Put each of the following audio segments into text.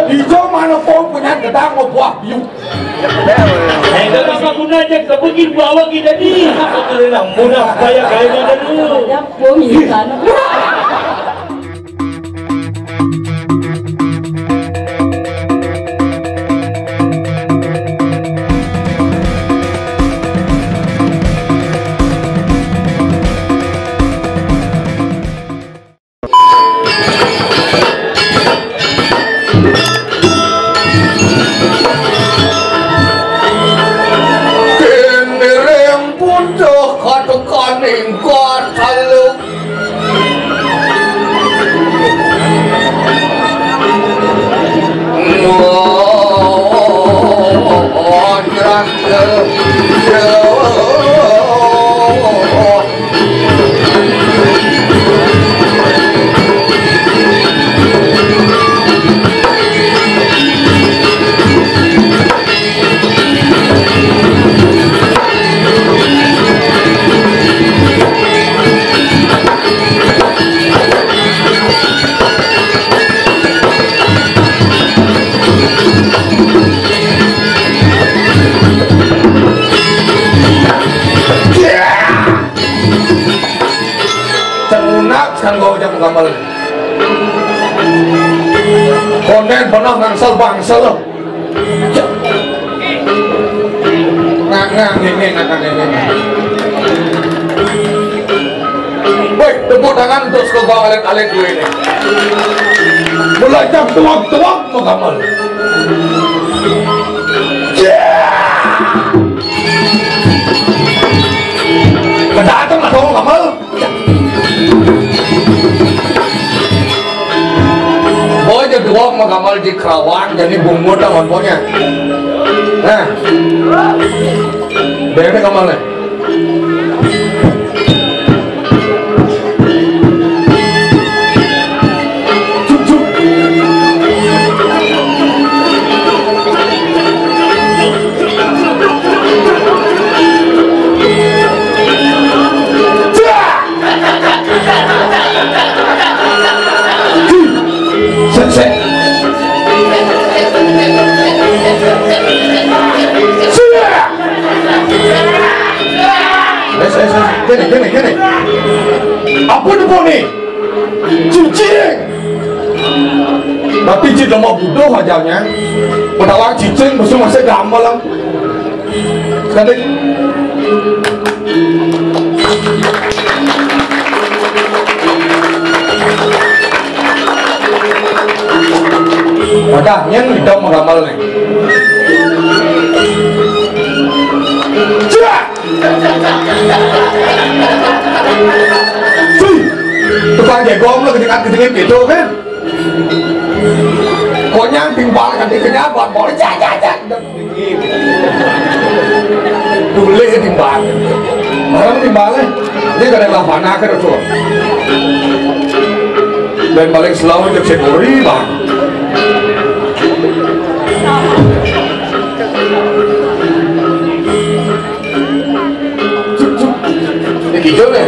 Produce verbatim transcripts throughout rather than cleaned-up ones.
Ijo mana pom punya gedang mau buah biu. Eh, kalau kamu ngajak ke bukit bawa kita di. Aku rela mudah saya kaya kita dulu. Ada pom di sana. Kendereng putuh katukaning kota lu. Cengunak kan gua ucap gamel. Konden pernah ngangsel bangsel lo. Ngang, ngang, ngang, ngang, ngang, ngang. Woi, tepuk tangan untuk sekelompok alit-alit gue ini. Mulai jam tuang-tuang mau gamel. Kedatang lah dong gamel. Boy, jadi dua mau gamel di Kerawang, jadi bungut lah pokoknya. Nah, beda gamel nih. Sik, sik. Sik. Wes, wes, wes. Kene, kene, kene. Ampun, ampun nih. Cicing. Tapi cicing mau bodoh aja nya. Pedawang cicing, musuh masih gamelan. Sekali. Wadah, nyen dong mau gamel nih. Cak! Cuy! Tukang jegong lo kejekat-kejekin gitu kan? Konyang timbal kan dikenyal buat boleh cak cak cak. Dulih timbal. Barang timbalnya. Ini kada lah panah kada tuh. Dan balik selalu cek sekuri bang. Ini kijau nih.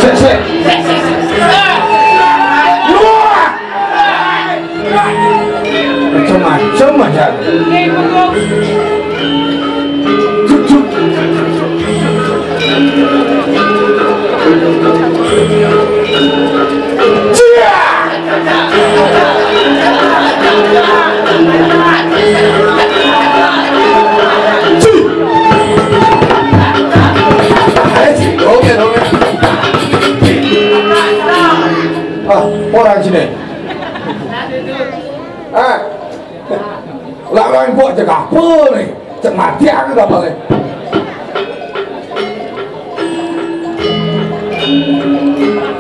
Sik, sik. Wah! Macam-macam aja. Ah, orang sini. Ah. Lah orang kok cek apa nih? Cek mati aku kapalnya.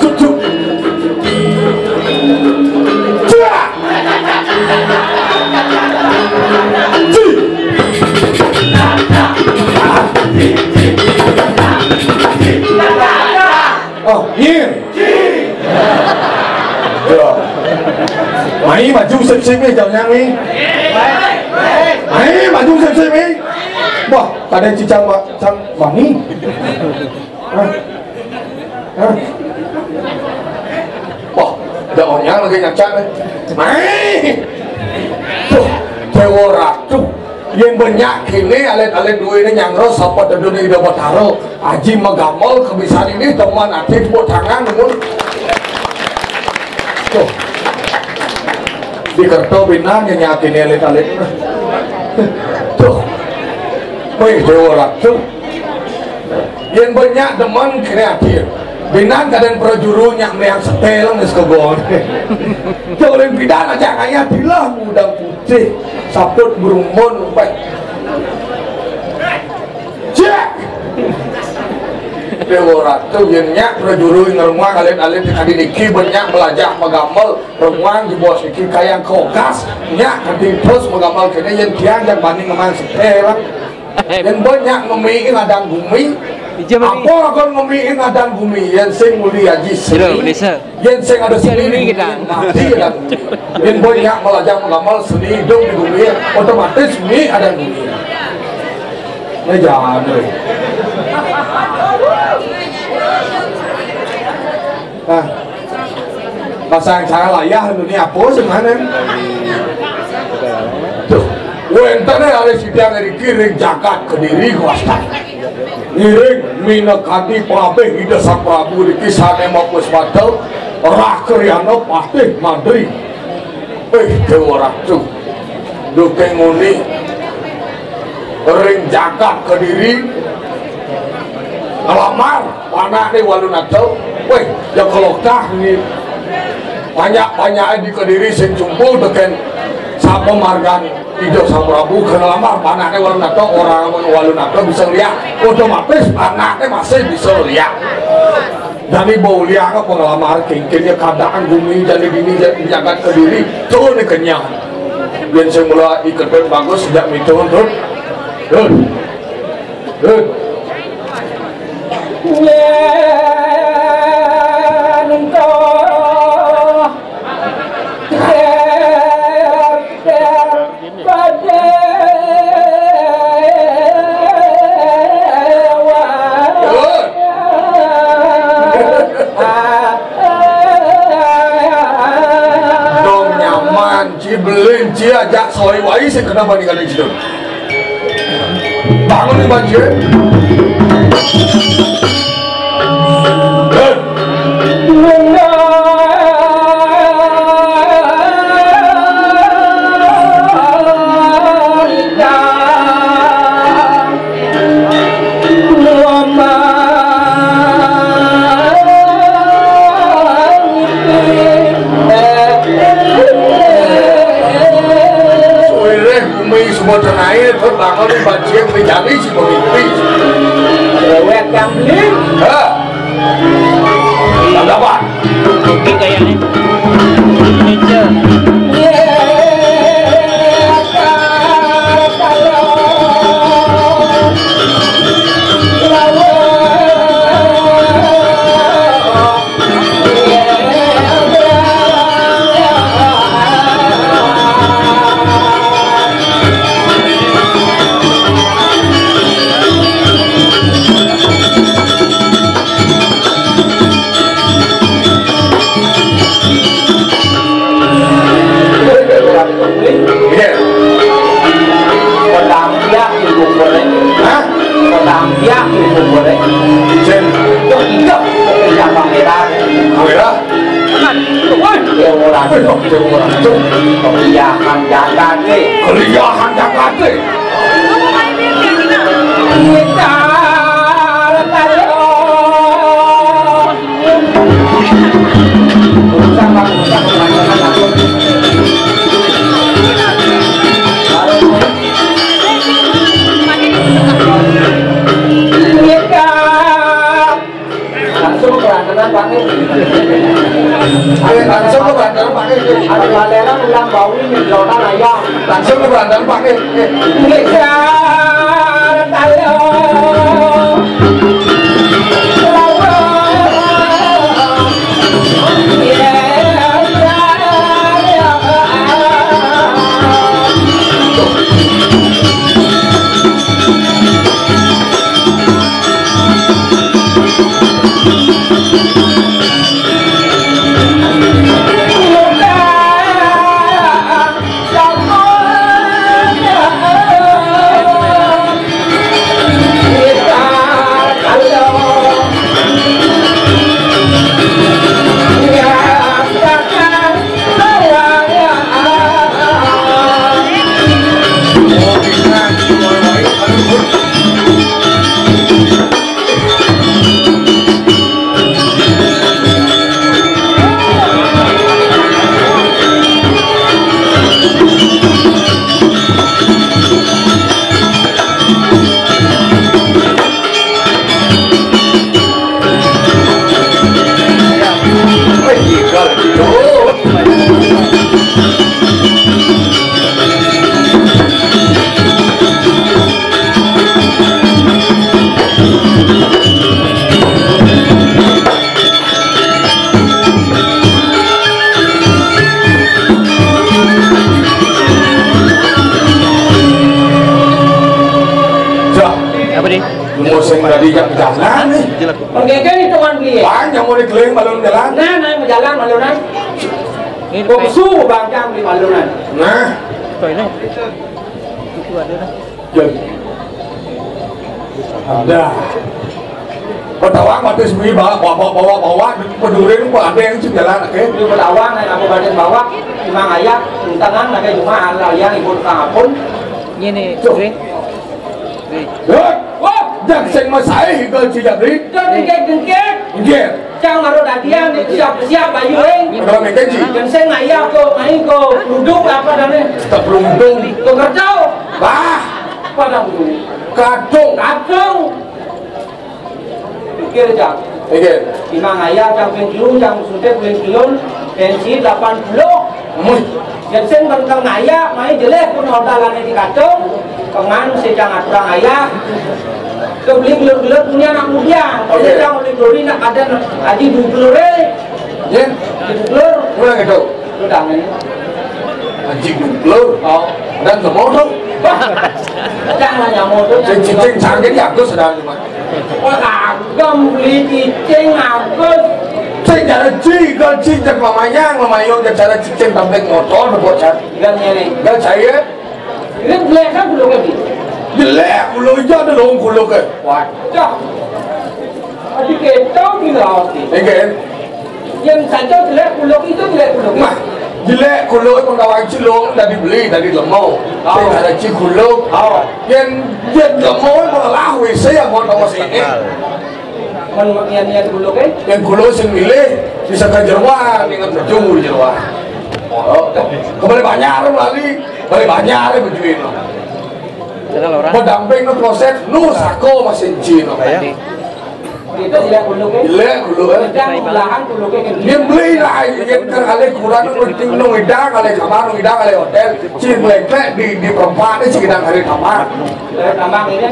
Cuk, cuk. Cuk. Cuk. Oh, nyir. Ya. Mai Ni maju sip-sip ni, jauh nyang ni. Ni maju sip-sip ni. Wah, kada cicang ba-, cang bani. Hah? Hah? Wah, jauh nyang lagi nyacan ni. Ni. Tuh, Dewa Ratu. Yén banyak kéné alit-alit duéné nyangros sapa dedun Ida Batara. Aji magamel kebisan ini teman ati tepuk tangan mun. Tuh. Di kerto binan nyanyi kéné alit-alit. Tuh. Wih, Dewa Ratu. Yén banyak demen kéné ati. Binan kadén prajuru nyak melihat setel nges kegol. Jauh pidan aja kaya dilah mudang putih. Saput berumun, umpet. Cek! Dewa Ratu, yén nyak prajuru ngeremang alit-alit di kadi niki, banyak melajah magamel, remang di bos niki kayang kogas, nyak kadi terus magamel kéné, yén tiang jak bani ngemang setel. Yén banyak ngemiin adan gumi, apa akan ngemiin adan gumi, yén sing muli aji seni. Yén sing ada seni di bumi, mati ada bumi. Yén banyak melajah mengamal seni hidup di bumi, otomatis bumi ada bumi. Ini jangan, eh. Nah, pasang cara layah ini apa sebenarnya? Tuh, wénten ari sida ngriki ring jagat Kediri, kuastan. Ngiring minakadi pangabih Ida Sang Prabu niki sané mapuspada, Rah Kriana Patih Madri. Eh, Dewa Ratu. Duké nguni ring jagat Kediri nglamar panakné Walunata. Wéh, ya kelokah ini. Banyak-banyaké di Kediri sing cumpul tekén sapa margan Ida Sang Prabu kena lamar panakné Walunata, ora men Walunata bisa liak, otomatis panakné masih bisa liak. Jani bau liak apa ngelamar kingkin ya keadaan bumi jani dini ja-, jagat Kediri, tuh ini kenyang. Yén sing mula iketut bagus sejak mitung tuh. Tuh. Tuh. Yén engko Dong nyaman, ci belin, ci ajak soi wai sing kena bandingan ci dong. Bangun nih banjir. Suwirih bumi semua tenair, terbangun banjir terjadi si pemimpin. Cerewet yang beli. Ha. Tanda apa? Ini kayaknya. Indonesia. Iya. Kota Ampiak, Ibu Goreng. Hah? Kota Ampiak, Ibu Goreng. Sing. Kok tidak? Kok tidak kamera? Kamera? Woi, ya ora, ya ora. Keliahan jagate. Keliahan jagate. Langsung ke Banten, Pak. Ayo, langsung ke Banten, Pak. Ada baleran ulang bau ini, jauhan ayam. Langsung ke Banten, Pak. Sing dadi jak jalan nih. Oke, kan hitungan beli. Bang, yang mau dikeliling balon jalan. Nah, nah, jalan balunan. Ini Boksu bang, yang beli balunan. Nah. Itu ini. Itu ada dah. Ya. Ada. Pertawang mati sembunyi bawa bawa bawa bawa peduli lu ada yang sing jalan, oke? Di pertawang naik apa badan bawa, cuma ayah, untangan, naik cuma hal yang ibu tukang apun. Ini nih, Tuh. Ri. Ri. Hei, wah, jak sing masae hingga si Jabri. Dengkek-dengkek. Nggih. Cang maro dadian, siap-siap, ayo, eh. Kalau mikir ji. Yang sing ayah kok, main kok, duduk apa dan eh. Stop belum dong. Kok kerja? Wah. Padang dulu. Kadung. Kadung. Pikir, Cang. Pikir. Imang ayah, Cang Pinjung, Cang Sudip, Pinjung, pensi delapan puluh. Muih. Yang sing benteng ayah, main jelek pun odalannya di kacung. Pengan si Cang aturang ayah. Kebeli gelur-gelur punya anak muda. Kalau Iya. Cang oleh gelur nak ada haji dua gelur, eh. Ya. Haji dua gelur. Kurang itu. Lu dah main. Haji dua gelur. Oh. Dan semua tu. Jangan nyamuk tu. Cing cing cing cangkir ya aku sedang cuma. Wah, kagak beli cicing, Agus. Sing cara cing, kalau cing cek mamayang, mamayang cek cara cicing tampek motor, buat cara. Gak nyeri. Gak saya. Ini jelek kan belum lagi. Jelek, belum aja ada lom belum ke. Wadah. Tapi kita gila sih. Oke. Yang saja jelek kuluk itu jelek kuluk. Nah, jelek kuluk penggawa cilung dari beli, dari lemau. Oh. Sing ada cikuluk. Oh. Yang, yang lemau malah W C yang mau tahu sini. Mon niat-niat kuluk, eh? Yang kuluk sing milih bisa ke jeruan, ingat baju jeruan. Oh, kembali banyak lali, kembali banyak bujuin. Kenal orang. Pendamping nu kloset, nu sako masih cino. Saya. Itu jelek kuluk, eh? Jelek kuluk, eh? Jangan belahan kuluk, eh? Dia beli lah, dia kan kali kurang, nu ting nu idang, kali kamar, nu idang, kali hotel. Cing lek-lek di, di perempat, ini cing idang hari kamar. Dari kamar ini.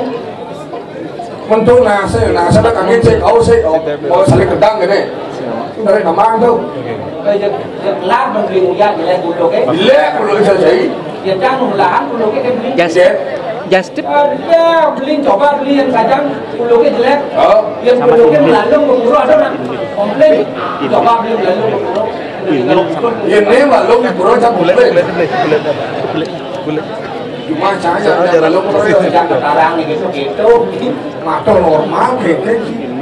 Mentu nasi, nasi dah kaki cek, kau sih, oh, mau saling kedang gini. Dari kamar tu. Lah, menteri muda, jelek kuluk, eh? Jelek kuluk, saya cari. Ya, jangan belahan kuluk, eh, beli. Just, Iya. Just tip. Ada, beli, coba beli yang sajang, kuluknya jelek. Oh. Yang kuluknya melalung, berpura ada nak komplain. Coba beli melalung, berpura. Ini melalung, berpura, cabut. Cuma saya, saya melalung, berpura, jangan sekarang gitu, gitu. Mata normal, gitu.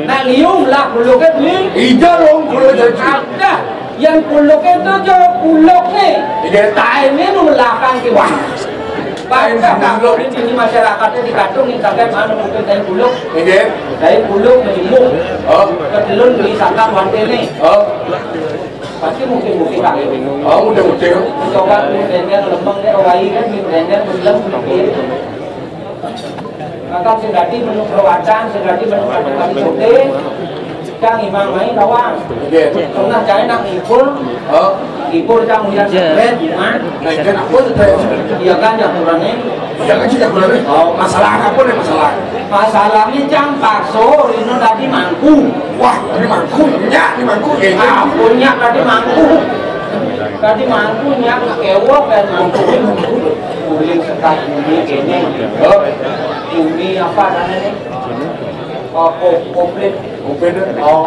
Nah, liung lah, kuluknya beli. Iya dong, kuluk jadi. Ada. Yang kuluk itu jo kuluk nih. Iya. Tainnya nu belakang ki. Wah. Banyak kuluk di sini masyarakatnya di Katung yang sampai mana mungkin tain kuluk. Iya. Tain kuluk menjemur. Oh. Ketelun beli sangkar wante nih. Oh. Pasti mungkin-mungkin kali ini. Oh, mungkin-mungkin. Coba tuh dendeng lemeng deh, wai kan, dendeng belum. Maka sing dadi menu perwatan, sing dadi menu kali sote, Cang Imang main kawan. Nggih. Pernah cai nak ngibul, Oh. Ngibul Cang uyan Iya. Stres, gimana? Nah, itu apa tuh, Teh? Iya kan, yang kurangnya. Iya kan, sih, yang kurangnya. Oh. Masalah apa nih, masalah? Masalahnya Cang bakso, Rino tadi mangku. Wah, ini mangku, nyak, ini mangku, ya, ya. Ah, punya tadi mangku. Tadi mangku, nyak, kewok, dan mangku. Kulit sekat bumi, kayaknya. Oh. Bumi apa namanya? Oh, ko-, komplit. Komplit, oh.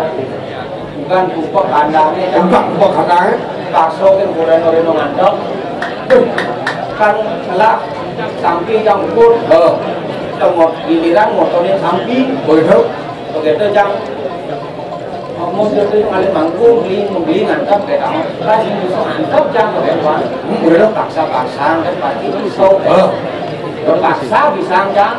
Bukan pupuk kandangnya, Cang. Bukan pupuk kandangnya. Bakso kan kurang orang ngantok. Kan salah sampi campur. Oh. Cuma giliran motornya sampi. Begitu? Begitu, Cang. Mau motor itu ngalir mangku, beli, beli ngantap kayak kamu. Pas ini bisa ngantap, Cang, kayak apa? Hmm, udah dong, paksa-paksa, kan pasti pisau. Oh. Terpaksa bisa, Cang.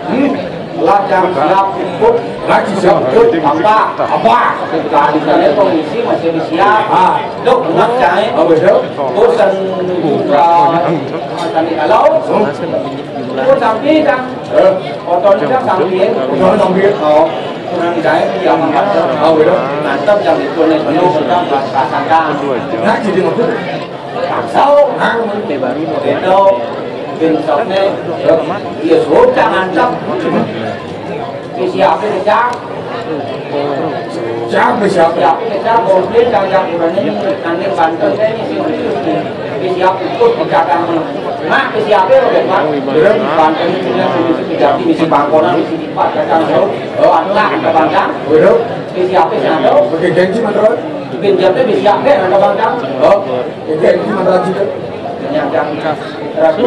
Hmm. Lah, Cang, siap, ikut. Lagi siap, ikut. Apa? Apa? Kali-kali komisi masih disiap. Ah. Dok, enak, Cang. Oh, betul. Bosan juga. Tadi kalau. Hmm. Pun sampai, Cang. Eh? Otonya, Cang, sampai. Otonya sampai. Oh. Kurang jahit, dia makan. Oh, betul. Mantap, Cang, itu nih, penuh, Cang, pas-pasan, Cang. Nah, jadi maksud. Tahu, nah, itu, bin Sofne, ya, sudah, mantap. Ini siapa nih, Cang? Siapa, siapa? Siapa nih, Cang? Komplit, Cang, yang kurangnya ini, nanti bantu saya ini, sih, ini, Siap ikut pecahkan. Nah, siapa lo, Pak? Belum. Banten punya sini, sini, sini, misi pangkonan, misi lipat, kacang, lo. Oh, anak, ada bantang. Belum. Siapa sih, ada? Pakai janji, Mas Roy. Bikin jatah, siapa, ada bantang. Oh, pakai janji, Mas Roy. Yang, yang, ragu,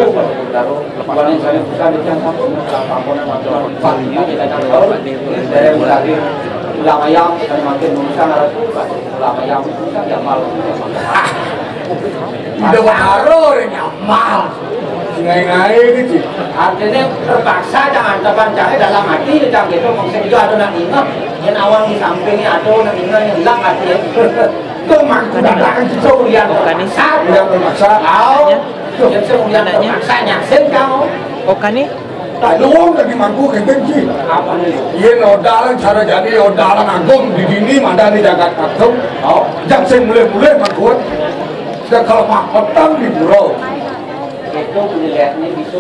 taruh. Bukan yang saya bukan, yang satu, pangkonan, pangkonan, pangkonan, pangkonan, dari mulai ulama yang, dari makin urusan, ragu, ulama yang, urusan, yang malu. Udah baru orang nyamal. Ngai-ngai gitu. Artinya terpaksa jangan terbang, jangan dalam hati, jangan gitu, maksudnya itu ada nak ingat, yang awang di sampingnya ada nak ingat yang hilang hati. Itu mangku datang itu ulian terpaksa. Ulian terpaksa. Kau, yang semulian terpaksa nyasin kau. Oka nih? Tak ada wong lagi mangku kenten ji. Apa nih? Iya, nodalan cara jadi nodalan agung di dini, mada di jagat agung. Oh. Jak sing mulai-mulai mangku. Sudah kalau mah petang di pura. Itu penilaiannya bisa.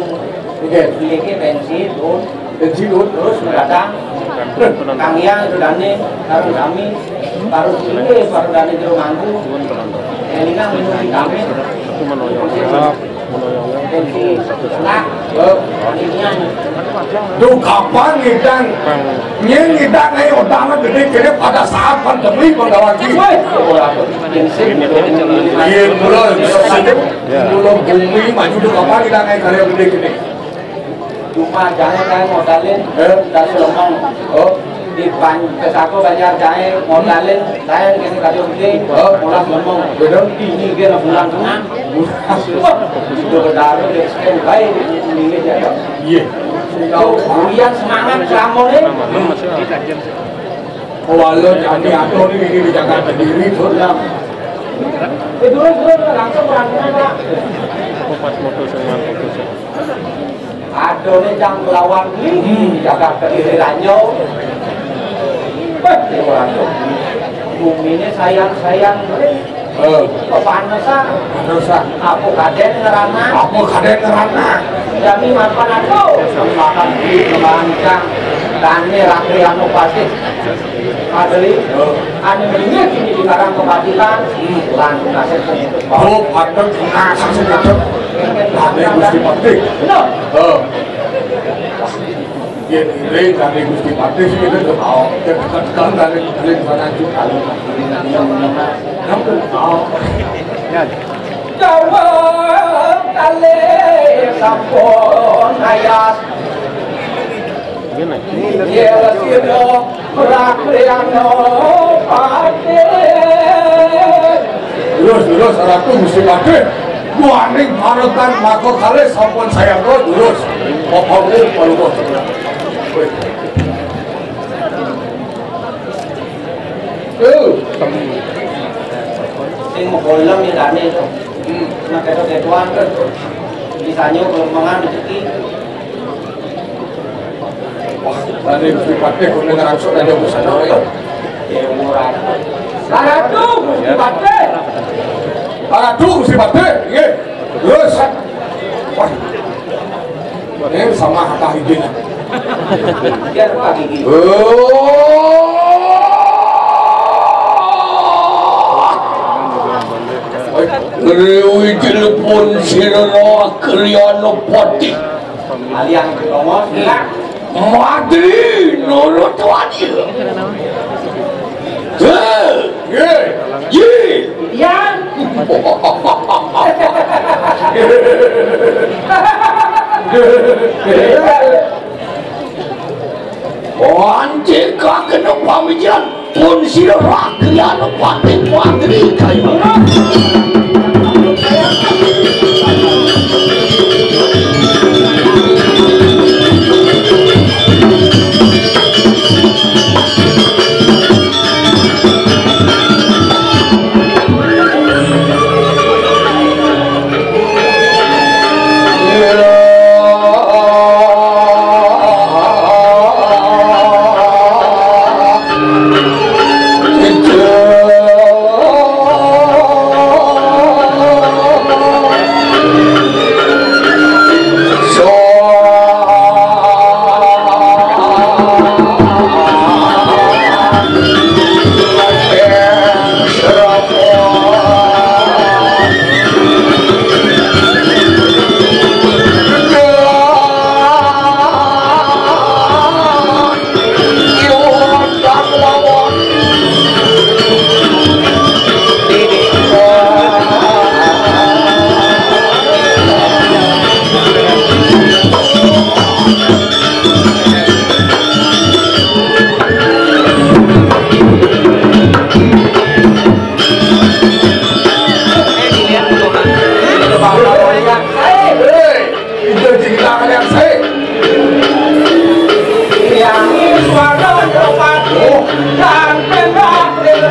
Oke. Beli ke bensin, tuh. Bensin, tuh. Terus mendatang. Kang Yang itu dane, harus kami. Baru ini, baru dane jero mangku. Elinang minum vitamin. Itu menoyong. Nah, eh, duh, kapan ngidang? Nyén ngidang ae utama gedé kéné pada saat pandemi, Bang Dawaki. Woi, ora kok. Iya, mula. Mula bumi maju, duh, kapan ngidang ae karya gedé kéné? Cuma jahe kae modalin, eh, dari lemong. Oh. Di ban-, pesako banyak jahe modalin, kae kene kado gedé, oh, molas lemong. Bener. Ini kira bulan tengah. Wah, itu benar, dia sekian baik, ini ya. Iya. Tahu, hujan semangat, selamoné. Walau jadi atur ini di Jakarta diri, sudah. Eh, dulu, dulu, langsung perhatian, Pak. Pas moto sama fokus. Adoné cang nglawan iki, hmm, jagat Kediri Ranyo. Wah, ya ora. Buminé sayang-sayang, eh, kepanesan. Panesan. Apa kadén ngerana? Apa kadén ngerana? Jami mapan ado. Makan di kemancang. Tani rakri anu pasti. Adri, anu menyek ini di Karang Kepatihan, lan nasib pemutus. Oh, patut, nasib pemutus. Tani Gusti Patih. Bener. Oh. Yen ring tani Gusti Patih sih, kita tuh mau. Kita tekan dari, dari sana juga. Namun, oh. Jawab kali sampun ayas. Inggih, Mas. Inggih, Ratu Patih. Lurus, lurus, Ratu Gusti Patih. Duaning panutan maka kalih sampun sayang lurus. Pokoknya panutan. Tuh. Sing mau golem ya, Dani. Hmm. Nah, ketok-ketokan, kan. Misalnya, golongan rezeki. Wah, Raden Gusti Patih, kudu ngerangsuk Raja Busana, ya. Ya, murah. Ratu Gusti Patih. Ratu Gusti Patih, nggih. Terus. Wah. Ini sama kata hidin. Biar Pak Gigi. Oh. Riwi telepon sira Kriana Patih. Alian Romo, siap. Madri nurut wadi. Hé. Yé. Yé. Yan. Anjing kakena pamikiran. Pun sira rakyat pati pangri kayu.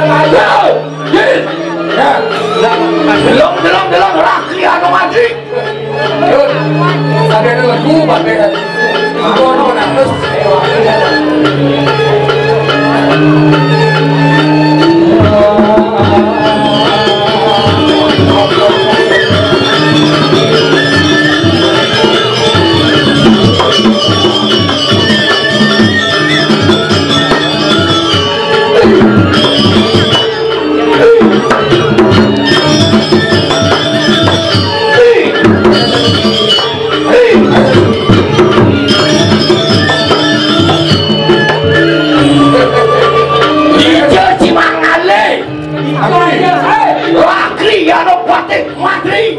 Ayo, Jin. Ya. Delong, delong, delong, Rakri anu mati. Yun. Ada lagu, Pak. Ngono, nah, terus. Ija Cimangale. Lakri Yanopati Mantri.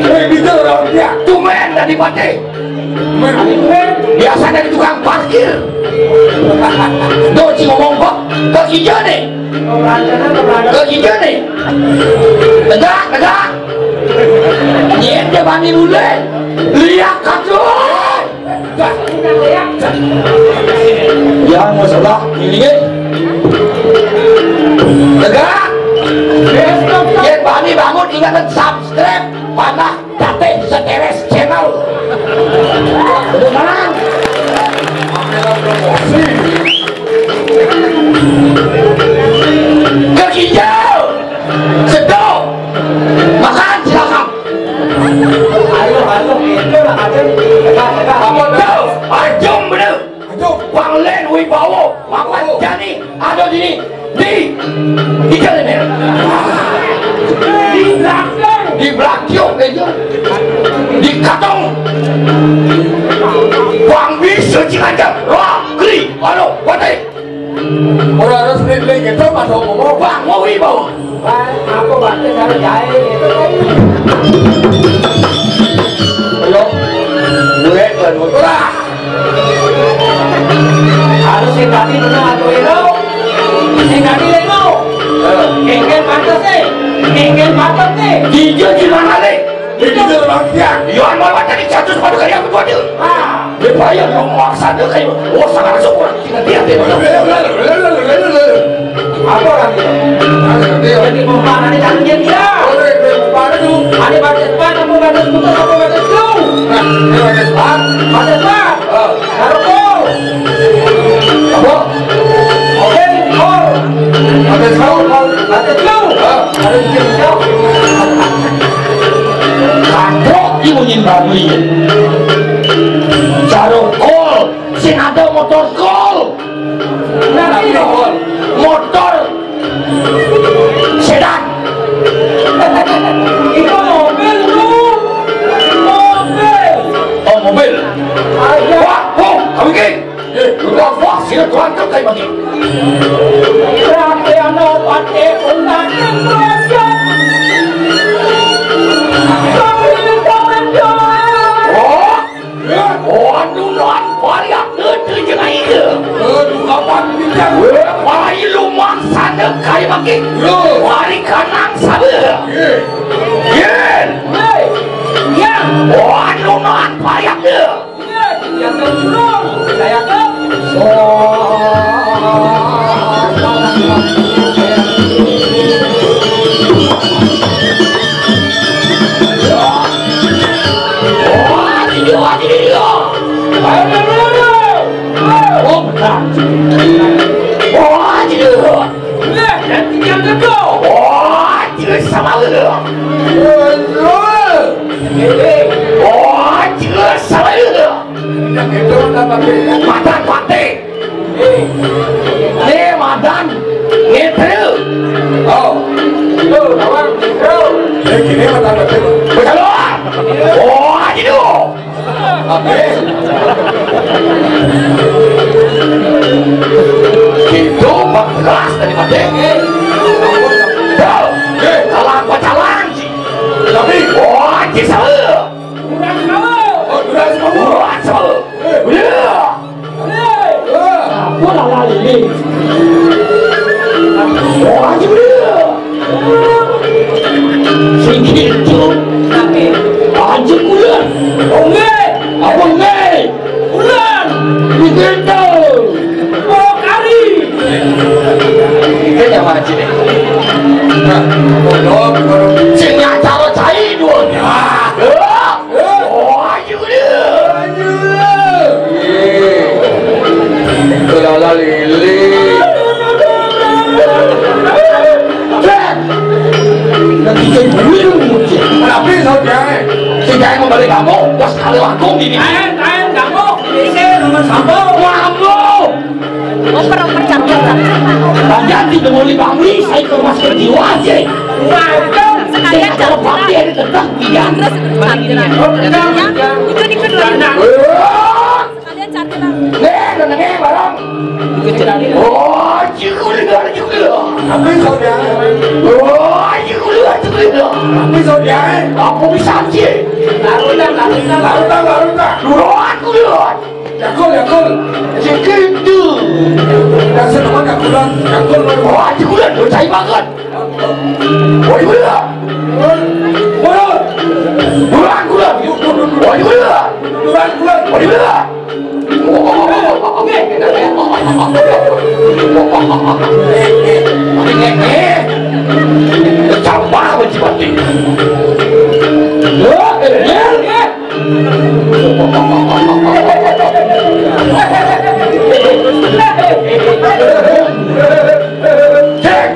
Eh, bisa orang dia. Tumen dari Pati. Biasa dari tukang parkir. Doci ngomong kok ke ija nih. Ke ija nih. Tegak, tegak. Nyet dia bani bule. Liak kacau. Yang masalah ini. Tegak. Nyet bani bangun, ingat subscribe. Panah Tate Seteres Channel. Benar. Kekijau. Sedok. Makan silakan. Ayo, ayo, itu lah, ayo. Tegak, tegak. Apa tuh? Ajum bener. Itu Bang Len Wibowo, Mamat Jani, ada di sini. Di, di jalan ini. Di belakang. Di belakang itu. Di katong. Bang bisa Cikanjang, Rakri, halo, Wati. Orang harus beli gitu, Mas, ngomong. Bang, mau Wibowo. Bang, aku baca cara jahil gitu. Ayo, gue kan, gue. Harus sing tadi bener atuh itu. Sing tadi itu. Engkel pantes nih. Engkel pantes nih. Ija di mana nih? Di mana, Bang? Ya. Yo, mau baca di status pada kali aku tuh. Ah. Dia bayar lu maksa dia kayak, oh, sangat syukur. Kita dia, dia. Apa lagi? Jadi, mau mana nih, cari dia? Boleh, boleh, mau mana tuh? Ada batas pan, apa batas putus, apa batas jauh? Nah, ini batas pan. Batas pan. Oh. Taruh kol. Apa? Oke, kol. Batas kol, kol. Batas jauh. Ah. Ada bikin jauh. Kampok, ibu nyin babi. Taruh kol. Sing ada motor kol. Motor sedan. Itu mobil, Bro. Mobil. Oh, mobil. Ayo. Wah, oh, kami geng. Eh, udah, wah, sini tuan tuh kayak begini. Rakyat no pakai undangan, Bro. Kami minta menjual. Oh. Waduh, lawan pariak teu jeung aing. Aduh, kapan pindah? Wah, pari lumang sadek kai maki. Yo. Pari kanang sabeuh. Ye. Yen. Hei. Ya. Waduh, lawan pariak teu. Ye, yang terjulur. Saya ke. Mata pate. Nih, madan. Nih, teu. Oh. Tuh, lawan, bro. Eh, gini, mata pate. Betul. Oh, aja dulu. Oke. Itu empat belas dari mate. Tuh. Eh, kalah pacalan sih. Tapi, oh, aja salah. Kurang salah. Oh, kurang salah. Kurang salah. Eh. Iya. Apa lah lali ni? Wah, je dia. Sing gitu. Aja kulan. Oh, ngai. Apa ngai? Kulan. Begitu. Oh, kari. Kita yang maju. Kalau aku ini. Aen, aen, ganggu. Ini sih, nomor sambung. Mambo. Oper, oper, capcus, capcus. Bagian di demoli bangli, saya ke rumah sakit jiwa aja. Waduh. Sekalian capcus. Kalau papi ada tetap, iya. Terus, capcus. Ya, ikut, ikut, ikut. Sekalian capcus. Nih, lu nengeng bareng. Oh, cikuli, cikuli. Tapi saudara. Oh, cikuli, cikuli. Tapi saudara. Apa bisa sih? Larutan, larutan, larutan, larutan. Luruan, luruan. Yakul, yakul. Cikitu. Dasar apa yakulan? Yakul, yakul. Oh, cikuli, lu cai banget. Oh, cikuli. Bulan, bulan. Oh, cikuli. Bulan, bulan. Oh, cikuli. Bulan, bulan. Sampah apa sih, Pak? Lo, eh, eh, eh. Cek.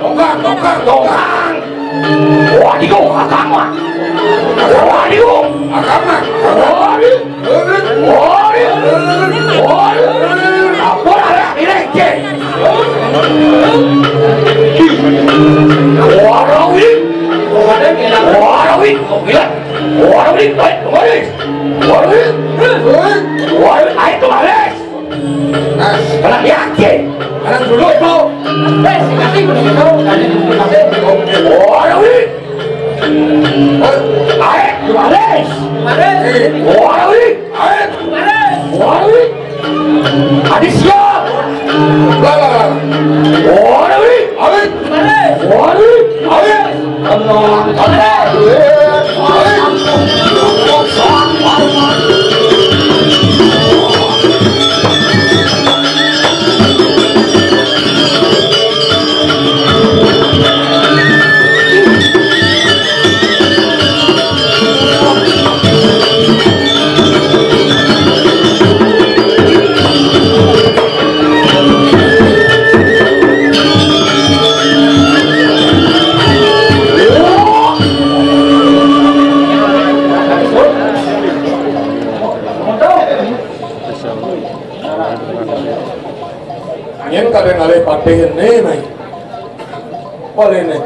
Dongkang, dongkang, dongkang. Waduh, agama. Waduh, agama. Waduh. Waduh. Waduh. Apa lah, ini, cek. Waduh, ini. Waduh, ini. Waduh, ini. Waduh, ini. Waduh, ini. Waduh, ini. Waduh, ini. Ayo, kembali. Nah, kalau yakin, kalau dulu itu, eh, si Kati begitu, tadi itu Kati. Oh, ada wih. Eh, ayo, Maris. Maris. Oh, ada wih. Ayo. Maris. Oh, ada wih. Adi siap. Lah, lah, lah. Oh, ada wih. Ayo. Maris. Oh, ada wih. Ayo. Yen kadang alih patih ini, Mai. Boleh nih.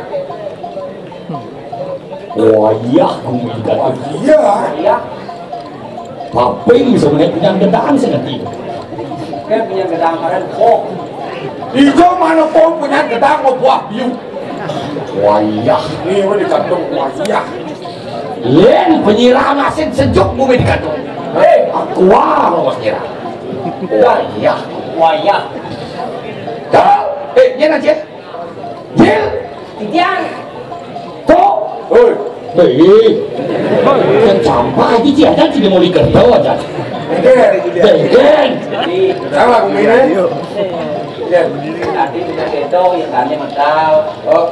Wayah gumi gedang. Iya. Iya. Paping bisa melihat punya gedang sih nanti. Kan punya gedang karen, oh. Ijo mana pun punya gedang mau buah biu. Wayah. Ini udah digantung wayah. Len, penyiram asin sejuk bumi digantung. Hei, aqua lo mas nyiram. Wayah. Wayah. Kau, eh, dia aja. Jil. Titian. Kok? Hei. Hei. Kan sampah aja sih, aja sih mau dikerto aja. Degen. Degen. Salah bumi ini. Iya. Tadi kita keto, ya tadi medal. Oh.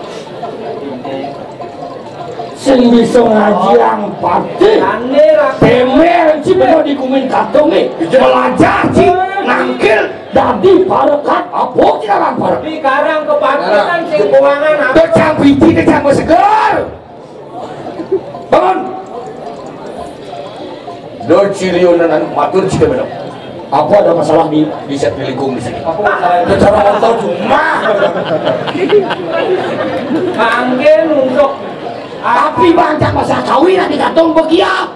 Sing bisa ngaji yang patih. Temer ci bener di kumin katung nih. Belajar ci nangkil dadi parekat apa ci aran parek. Di karang kepakitan sing kuangan apa? Tecang piti, tecang seger. Bangun. Do cilionan matur cita bener. Apa ada masalah di, di set di lingkung di sini? Secara motor cuma. Mangke untuk tapi banyak masalah kawin nanti katong begiya.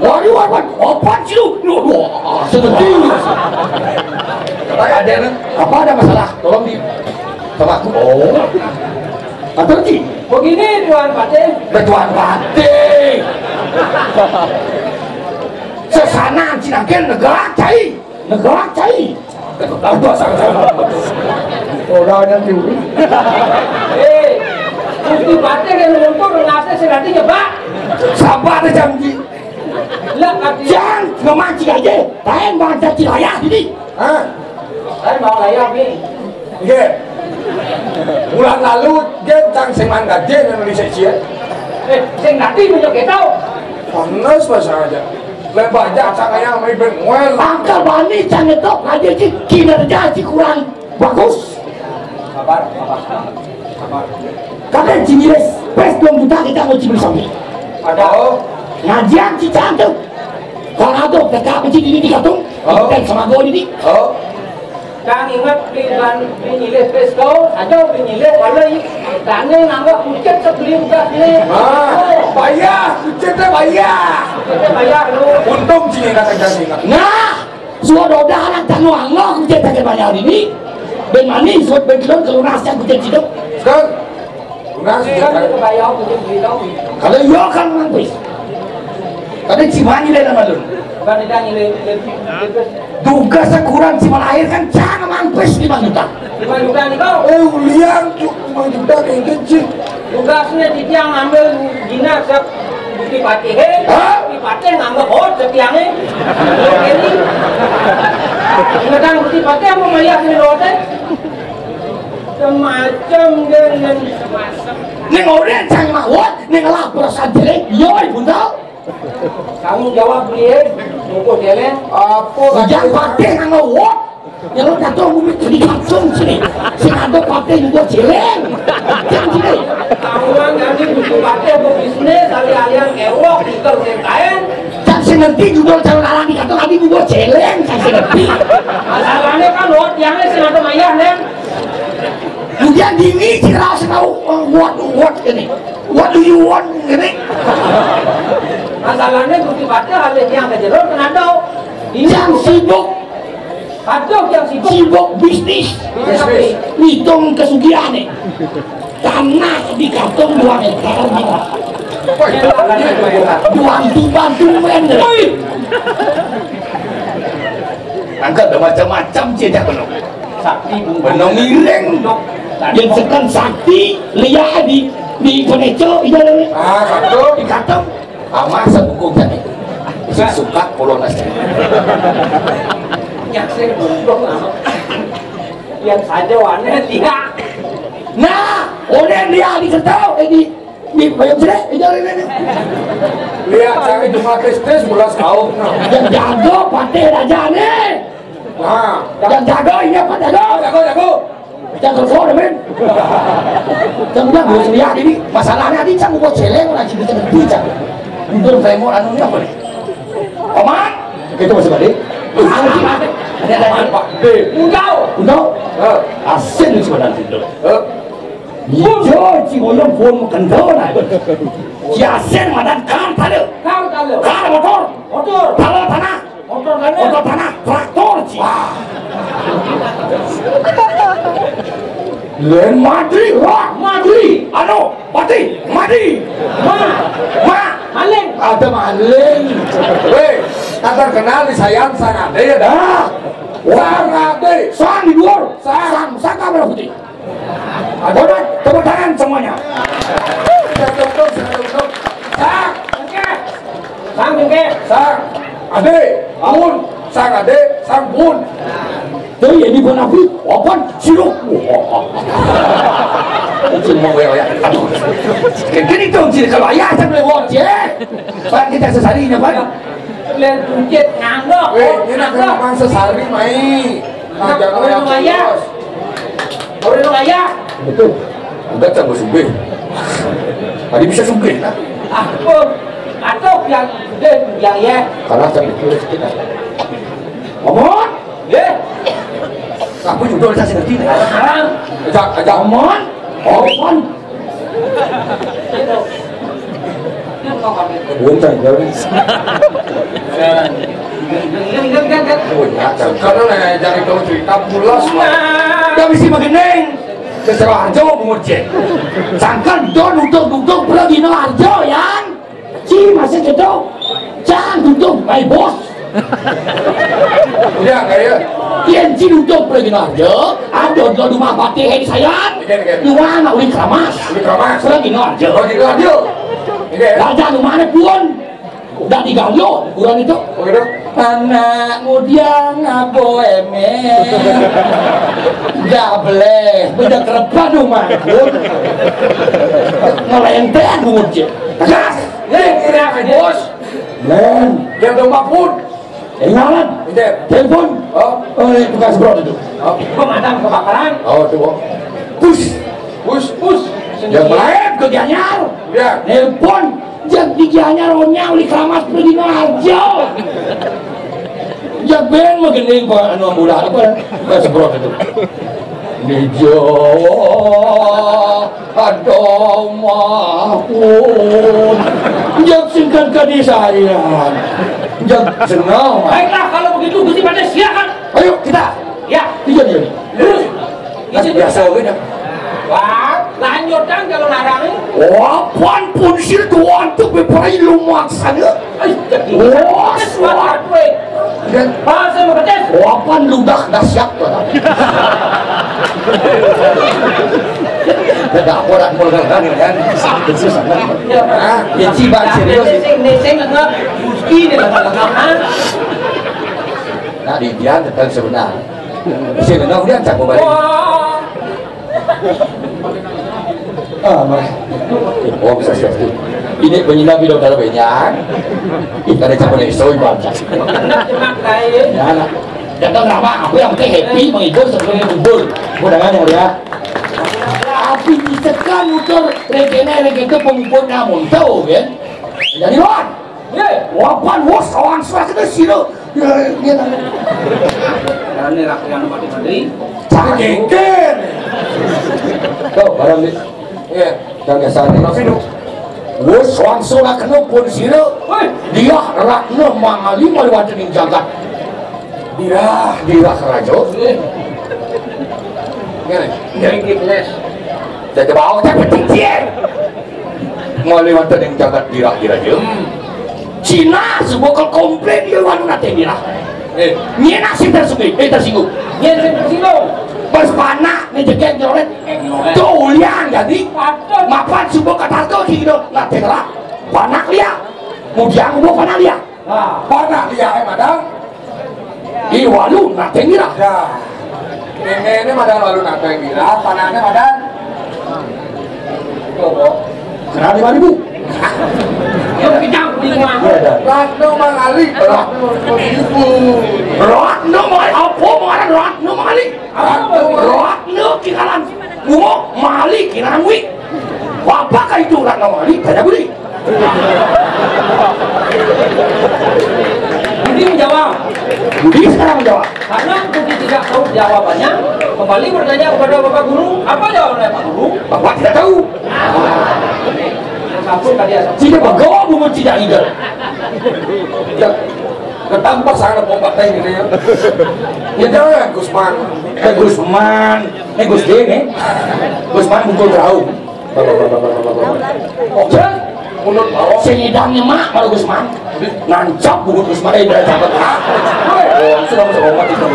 Waduh, waduh, opat sih lu. Lu, lu, seperti ini. Ada apa ada masalah? Tolong di sama aku. Oh. Atau di? Begini, Tuan Patih. Tuan Patih. Sesana cinangkin negara cai. Negara cai. Aduh, asal. Orangnya tuh. Eh, Gusti Patih yang nonton ngasih si nanti nyebak. Sabar deh, janji. Lah, Patih. Jangan memancing aja. Lain bahasa Cilaya ini. Hah? Saya mau layar nih. Nggih. Bulan lalu, nggih, tang sing manggaje nang Indonesia. Eh, sing nanti punya kita. Panas pas aja. Lebar aja cang aya main beng well. Angka bani cang nyetok aja, ci kinerja ci kurang bagus. Sabar, sabar, sabar. Kakek ci ngilis, pes dua juta kita mau ci beli sapi. Ada. Oh. Ngajian ci cantik. Kalau ada, kita apa ci dini digantung? Oh. Kita sama gua dini. Oh. Cang inget di ban-, di nyilih Frisco, aja di nyilih, kalau i-, dane nganggo kucit sebeli ugas ni. Ah, bayar, kucit teh bayar. Kucit teh bayar lu. Untung cing ingat aja, cing ingat. Nah, sudah ada anak tanu anggo kucit teh bayar ini. Ben mani, sudah ben kelon kelunas yang kucit situ. Sekarang, Nah, iya kan, itu bayar, mungkin beli tahu. Kalau iya kan mampus. Tapi cimani deh nama lu. Bukan tidak nyilih, nyilih, nyilih. Duga sekurang cuma lahir kan cang mampus lima juta. Lima juta nih kau. Eh, ulian tuh lima juta kayak kecil. Tugasnya di tiang ngambil dinas ya, bukti patih, eh. Hah? Bukti patih ngambil hot setiangnya. Ini. Ingetan bukti patih apa mayar nih lo teh? Semacam dengan ning ora cang mawon, ning lapor sajeleng, yo, Ibu tau. Tanggung jawab dia, ngukur jeleng. Apa? Ujang patih nang ngewok. Ya lo kata ngomit di kampung sini. Sing ada patih ngukur jeleng. Jang sini. Tahuan nanti butuh patih, butuh bisnis, alih-alihan kewok, tinggal sing kain. Cang sing ngerti judul calon alang di kantong, adi ngukur jeleng, cang sing ngerti. Masalahnya kan lo tiangnya sing ada mayah, Neng. Kemudian dini ciraos tahu, eh, what, what ini? What do you want ini? Masalahnya Gusti Patih alih yang ke jero kenapa? Ini yang sibuk. Aduh, yang sibuk. Sibuk bisnis. Bisnis. Ngitung kesugihan nih. Tanah di kantong dua meter gitu. Bantu-bantu men. Angkat ada macam-macam cecak penuh. Sakti, Bu. Benang miring. Yang sekan sakti, lihat di, di Koneco, iya, iya. Ah, satu. Di kantong. Ama sebukung tadi. Si suka pulau nasi. Yang saya bukung, ama. Yang saja warna dia. Nah, oleh dia di kertau, eh, di, di payung sini, eh, jalan ini. Lihat, saya cuma Kristus, belas kaum. Yang jago, patih raja nih. Nah. Yang jago, iya, Pak, jago. Jago, jago. Jangan kau demen. Jangan bilang, gue lihat ini. Masalahnya, ini cang, gue celeng, lagi bikin lebih, cang. Mundur, saya mau anunya apa nih? Paman? Itu masih balik. Ada, ada, ada. Pak. Deh. Undau. Undau. Eh. Asin itu sebenarnya itu. Eh. Ijo, ci ngoyong pun kendor lah. Ci asin madan kar tale. Kar tale. Kar motor. Motor. Tale tanah. Motor tanah. Motor tanah. Traktor, ci. Wah. Len mati, wah, mati. Anu, mati, mati. Ma. Ma. Maling. Ada maling. Weh, tak terkenal di sayang sang ade ya dah. Sang ade. Sang di luar. Sang. Sang, sang kamera putih. Aduh, tepuk tangan semuanya. Sang. Oke. Sang, oke. Sang. Ade. Amun. Sang ade. Sang bun. Tuh ya, di pun api, open, siruk. Wah. Cing mau ya, ya. Aduh. Kayak gini tuh, cing kalau ayah saya boleh wong, cing. Pak, kita sesari ini, Pak. Lihat kuncit, nganggo. Weh, ini nak nganggo. Memang sesari, mai. Nah, jangan orang yang ayah. Orang yang ayah. Betul. Enggak, tak sugih. Tadi bisa sugih, nah. Aku, atau yang gede, yang ya. Karena saya pikir sedikit. Ngomong. Nggih. Aku juga udah sing ngerti. Hah? Ajak, ajak. Omon. Omon. Bukan, ya. Oh, ya, sekarang, eh, jangan kau cerita pulas, Pak. Udah mesti begini. Keserah aja mau ngecek. Sangkan don duduk-duduk pergi no aja, yang. Ci masih gitu. Jangan tutup, my boss. Iya, kayak. Yen ci tutup lagi aja. Ada di rumah patih, eh, sayang. Iya, iya. Di mana, Uli Keramas? Uli Keramas. Lagi aja. Lagi aja. Iya. Raja di mana pun. Udah digalo, kurang itu. Oh, gitu. Anak muda ngabo emen. Gak boleh, beda kerepan rumah. Ngelentek, bocil. Tegas. Nih, kira, bos. Len. Dia domba pun. Ingalan. Ente. Telepon. Oh. Oh, ini tukang semprot itu. Oh. Pemadam kebakaran. Oh, itu, oh. Pus. Pus, pus. Dia melayan ke Gianyar. Ya. Telepon. Jak di Gianyar, onya uli keramas pergi Sidoarjo. Jak ben mah gini, Pak, anu, mudah apa? Tukang semprot itu. Di Jawa ada mahun. Jak singkat ke disarian. Jak senang. Baiklah, kalau begitu, Gusti Patih, silakan. Ayo, kita. Ya. Iya, iya. Terus? Kan biasa oge dah. Wah, lanjutan kalau larang. Wapan pun sir tuan tuh beperai lu maksanya. Wah, suara gue. Dan bahasa Meketes. Wapan ludah dahsyat tuh. Tidak orang mulai kan. Ah, ya, ciban serius. Sing, sing, enggak. Gusti dia lengkap, lengkap, ah. Nah, di dia tetap sebenar. Sebenar dia cak balik. Wah. Ah, mas. Oh, bisa siap tuh. Ini penyinap hidup dalam banyak. Kita ada campur iso ibarat. Ya, nah. Datang ramah, aku yang penting happy, menghibur sebelum kubur. Mudah-mudahan ya, ya. Tapi ditekan motor, regene, regene pengumpul namun tahu kan? Jadi, Wan. Ye, wapan, wos, lawan suara kita siro. Ya, ya, ya. Karena ini rakyat yang mati tadi. Jangan geger. Tuh, barang di. Iya. Jangan biasa nih. Tapi, Dok. Wos, langsung lah kena pun siro. Woi. Dia rakna mangali maliwat ning jagat. Dirah, dirah raja. Ngene. Ngene. Dadi bau, tapi cincin. Mulai wonten ing jagat dirah-dirah, ya. Cina suba ka komplain ya wan nate mirah. Eh. Nyena sing tersinggung, eh, tersinggung. Nyena sing tersinggung. Pas panak nih jegek nyoret. Tuh ulian jadi. Mapan suba ka tarka ki gitu. Nate ngerak. Panak liya. Mudian uba panak liya. Nah, panak liya, eh, madang. Ih, walu, nate mirah. Ya. Ini, ini madang walu nate mirah, panaknya madang. Kenal lima ribu? Yang kencang, di rumah. Iya, ada. Ratno Mangali. Ratno Mangali. Apa ngaran Ratno Mangali? Ratno Mangali. Ratno Kinaran. Bungo Mangali Kinaran Wi. Apakah itu Ratno Mangali? Tanya Budi. Budi menjawab. Budi sekarang menjawab. Karena Budi tidak tahu jawabannya, kembali bertanya kepada Bapak Guru, apa jawabannya Pak Guru? Bapak tidak tahu. Ampun tadi asal. Tidak bawa bungut tidak ingat. Ya, ketampak sangat pompa teh gitu ya. Ya jangan Gusman. Eh Gusman, eh Gus Dik nih. Gusman mukul terau. Oke, menurut Bawa. Sing idangnya mak kalau Gusman. Nancap bungut Gusman, eh, udah cakep. Oh, sudah masuk obat itu.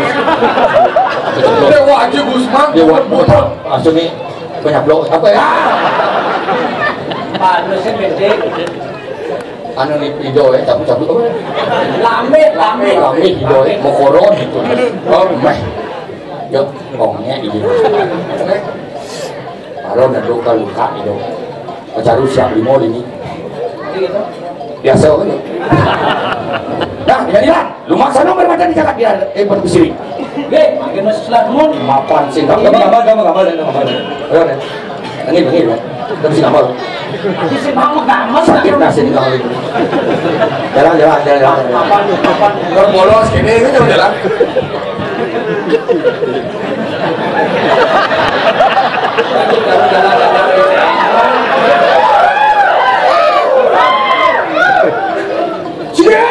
Dewa aja Gusman, Dewa butuh. Langsung nih, banyak blok. Apa ya? Panasnya gede. Anu nih, ido ya, cabut-cabut apa? Lame, lame. Lame, ido ya, mau koron gitu. Oh, meh. Yo, ngomongnya gitu. Kalau nadok kalau luka gitu. Pacaru siap limo ini. Biasa kan? Nah, jadilah. Lumaksana bermacam di cakap dia, eh, batu siri. Oke, makin masuk selat mun. Mapan sih. Kamu gambar, gambar, gambar, gambar. Ayo, deh. Ini, ini, deh. Kita bisa gambar. Bisa mau gambar. Sakit nasi di kamar ini. Jalan, jalan, jalan, jalan. Papan, papan. Kalau bolos gini, ini jalan. Sia!